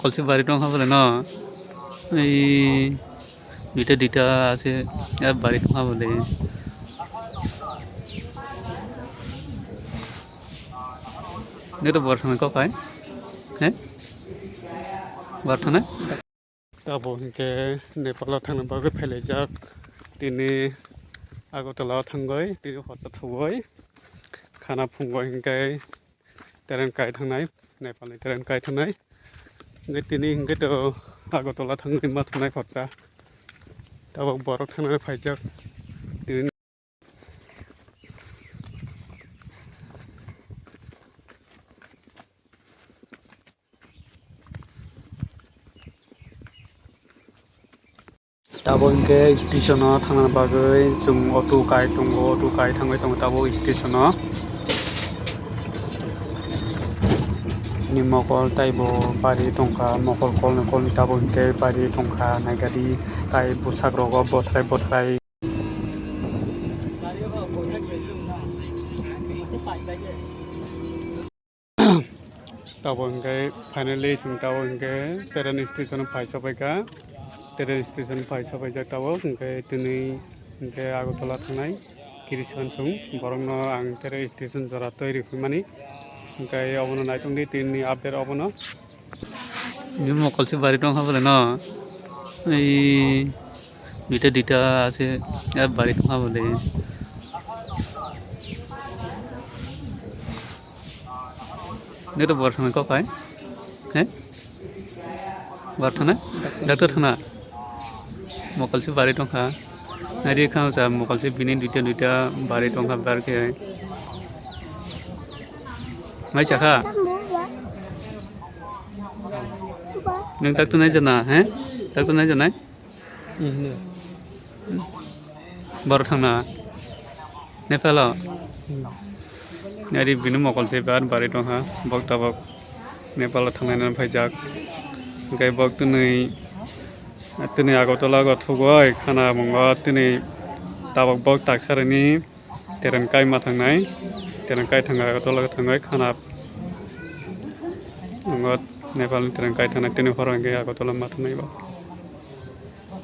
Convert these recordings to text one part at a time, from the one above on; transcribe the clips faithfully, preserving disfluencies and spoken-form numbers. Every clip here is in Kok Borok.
Kolsi bari tong kha bole no. Ei duita duita ase, ya bari tong kha bole. Nito bor thangwi kok hai? He? Bor thangnai? Tabuk hinkhe Nepal o thangna bagwi phailaijak. Tini Agartala o thangwi, tini hotel thugwi. Khana phungo hinkhe train kai thangnai, Nepal ni train kai thangnai. Hinkhe tini hinkhe to Agartala thangwi ma thangnai khorsa. Tabuk borok thangna phaijak. Tini Tabuk hinkhe station o thangna bagwi chwng auto kai tongo, auto kai thangwi tongo tabuk station o. Ni mokol taibo bari tongkha, mokol kolni kolni tabuk hinkhe bari tongkha, naikha di tai bwsakrogo bothrai bothrai. Tabuk hinkhe finally chwng tabuk hinkhe train station phai sopaikha. Train station phai sopaijak tabuk hinkhe tini hinkhe Agartala thangnai kirisan chwng borokno ang train station jora twi rwphimani. Hinkhe obono naitongdi tini update obono. Ni mokol se bari tong kha bole no. Ei duita duita ase, ya bari tong kha bole. Nito bor thangna kok hai? He? Bor thangna? Doctor thangna? Mokol se bari tong kha. Nari kha sa mokol se bini duita duita bari tong kha bar khe. Mai cha kha? Nwng doctor nai jana, he? Doctor nai janai? Bor thangna Nepal o. Nari bini mokol se bar bari tong kha, bok tabok Nepal o thanglaina phaijak. Hinkhe bok twnwi, twnwi Agartala o thugwi khana mungo twnwi tabok bok taksa rini train kai ma thangnai, train kai thangwi Agartala o thangwi khana mungo Nepal ni train kai thangnai twnwi horo hinkhe Agartala ma thangnai bo.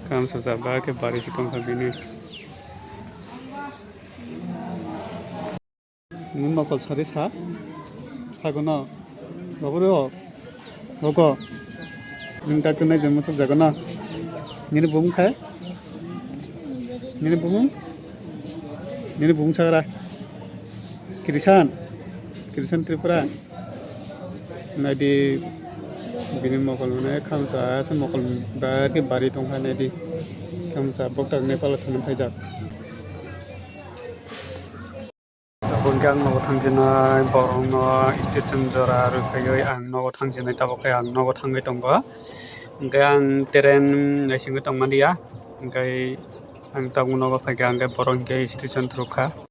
Kam sujak ba khe bari se tongkha bini. Ni mokol sari sa? Sagono? Baburu o? Bogo? Nini doctor nai jemma thok jagono? Nini bumung khe? Nini bumung? Nini bumung sagra? Kirisan? Kirisan Tripura? Naidi bini mokol mane khamsa se mokol bari bari tongkha naidi khamsa boktak Nepal thangwi phaijak. Tabuk ang nogo thangsinai borokno station jora rwphaiwi ang nogo thangsinai tabuk khe ang nogo thangwi tongo. Hinkhe ang train naisingwi tongmani ya, hinkhe ang tabuk nogo phaikha hinkhe borok hinkhe station thwrwkha.